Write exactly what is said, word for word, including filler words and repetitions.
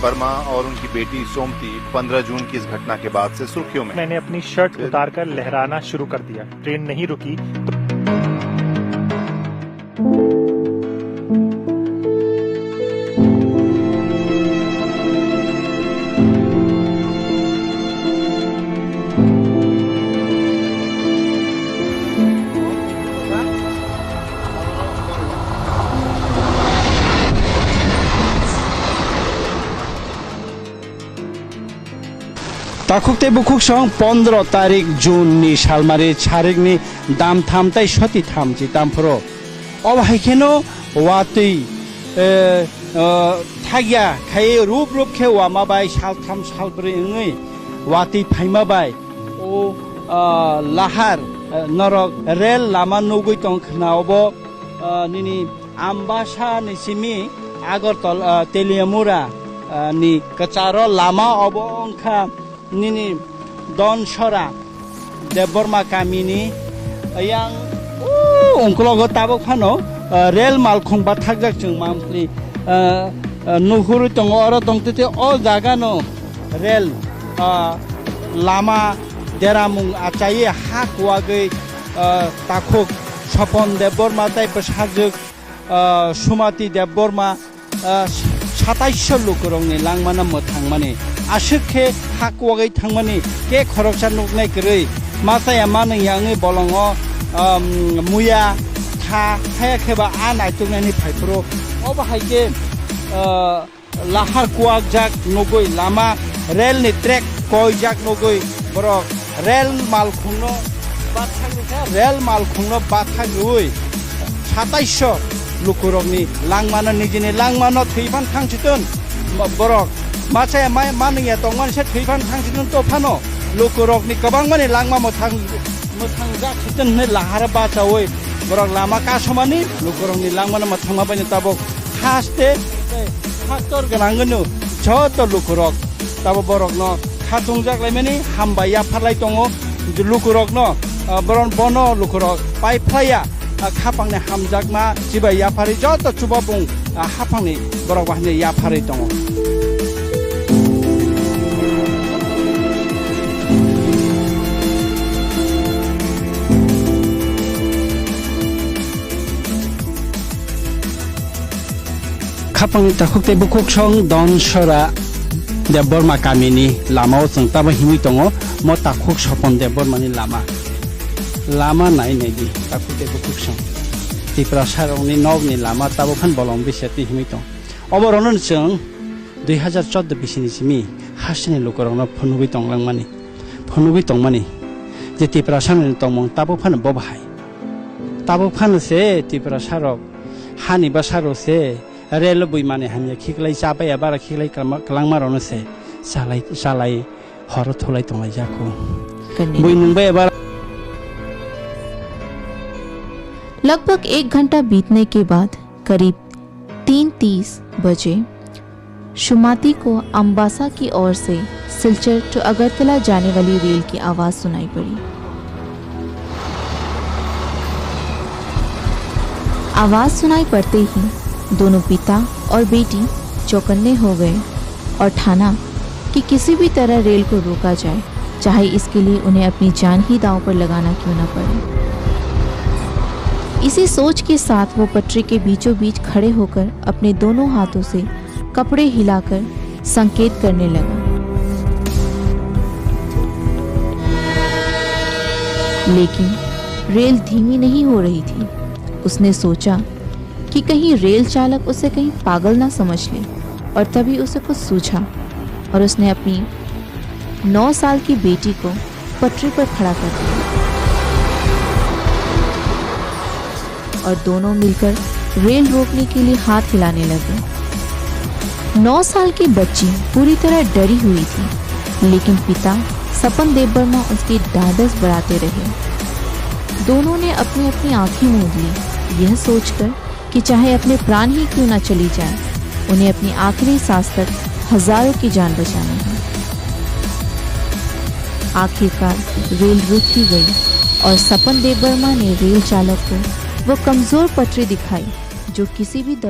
वर्मा और उनकी बेटी सोमती पन्द्रह जून की इस घटना के बाद से सुर्खियों में। मैंने अपनी शर्ट उतारकर लहराना शुरू कर दिया। ट्रेन नहीं रुकी। Takhuk tei bukhuk song pondro tarik June ni salmari sarikni dam tham tei soti tham chi tam phuru. Obo hai kheno watwi, eh, eh, thagya khai rup rup khe wama bai sal tham sal brwi wngwi watwi phaima bai o, ah, lahar, eh, norok rel lama nugwi tong khna obo, ah, nini Ambasa ni simi Agartala, ah, Teliamura, ah, ni kwcharo lama obo wngkha nini Donsora Debbarma kamini yang, o, ungkologo tabuk phano, ah, rel malkhung bathakjak chwng mamthli, ah, ah, nuhurwi tongo oro tongtwtwi o jagano rel, ah, lama deramung achaiwi ha kuwagwi, ah, takhuk Sopon Debbarma tei bwsajwk, ah, Sumati Debbarma, ah, sataisho lukurokni langmano mwthangmani. Aswk khe ha kuwagwi thangmani khe khoroksa nuknai kwrwi. Ma chaya ma nungya wngwi bolongo, um, muya tha thaya khe ba a naituknani phaiphuru. Obo hai khe, ah, lahar kuwakjak nugwi, lama rel ni track koijak nugwi borok rel malkhungno bathakni kha, rel malkhungno bathakwi sataisho lukurokni langmano, nijini langmano thwi phan thang chitun borok machaya ma-, manungya tongmani se thwi phan thang chitun to phano lukurokni kwbangmani langma mwthang, mwthangjak chitun hwnwi lahar bachaui borok lama kasomani lukurokni langmano mwthangma baino tabuk haste tei haktor gwnangwino joto lukurok tabo borokno khatungjak laimani hambai yapharlai tongo. Lukurokno, ah, boron bono lukurok pai phlaiya, ah, khapangni hamjakma chibai yapharwi joto chubabung, ah, haphangni borok bahini yapharwi tongo. Khapangni takhuk tei bukhuk song Donsora Debbarma kamini lamao chwng tamo himwi tongo, mo takhuk Sopon Debbarmani lama. Lama nai nai di, takhuk tei bukhuk song. Tiprasarokni nokni lama tabo phan bolong bisa twi himwi tong. Oborokno chwng dui hajar chordo bisini simi hasteni lukurokno phunugwi tonglangmani, phunugwi tongmani je Tiprasarokni tongmung tabo phano bo bahai. Tabo phano se Tiprasarok hani bwsarok se relo bui manwi hamya khiklai, cha baya bara khiklai kwlangma, kwlangma rokno se chalai, chalai horo thulai tonglaijak kho. Bui nung baya bara. लगभग एक घंटा बीतने के बाद करीब तीन तीस बजे शुमाती को अम्बासा की ओर से सिलचर to अगरतला जाने वाली रेल की आवाज सुनाई पड़ी। आवाज सुनाई पड़ते ही दोनों पिता और बेटी चौकन्ने हो गए और ठाना कि किसी भी तरह रेल को रोका जाए, चाहे इसके लिए उन्हें अपनी जान ही दांव पर लगाना क्यों ना पड़े। इसी सोच के साथ वो पटरी के बीचों बीच खड़े होकर अपने दोनों हाथों से कपड़े हिलाकर संकेत करने लगा। लेकिन रेल धीमी नहीं हो रही थी। उसने सोचा कि कहीं रेल चालक उसे कहीं पागल ना समझ ले, और तभी उसे कुछ सूझा और उसने अपनी नौ साल की बेटी को पटरी पर खड़ा कर दिया और दोनों मिलकर रेल रोकने के लिए हाथ हिलाने लगे। नौ साल की बच्ची पूरी तरह डरी हुई थी, लेकिन पिता सपन देववर्मा उसकी ढांढस बढ़ाते रहे। दोनों ने अपनी अपनी आंखें मूंद ली, यह सोचकर कि चाहे अपने प्राण ही क्यों ना चली जाए, उन्हें अपनी आखिरी सांस तक हजारों की जान बचानी है। आखिरकार रेल रुक ही गई और सपन देववर्मा ने रेल चालक को वो कमजोर पटरी दिखाई, जो किसी भी दवा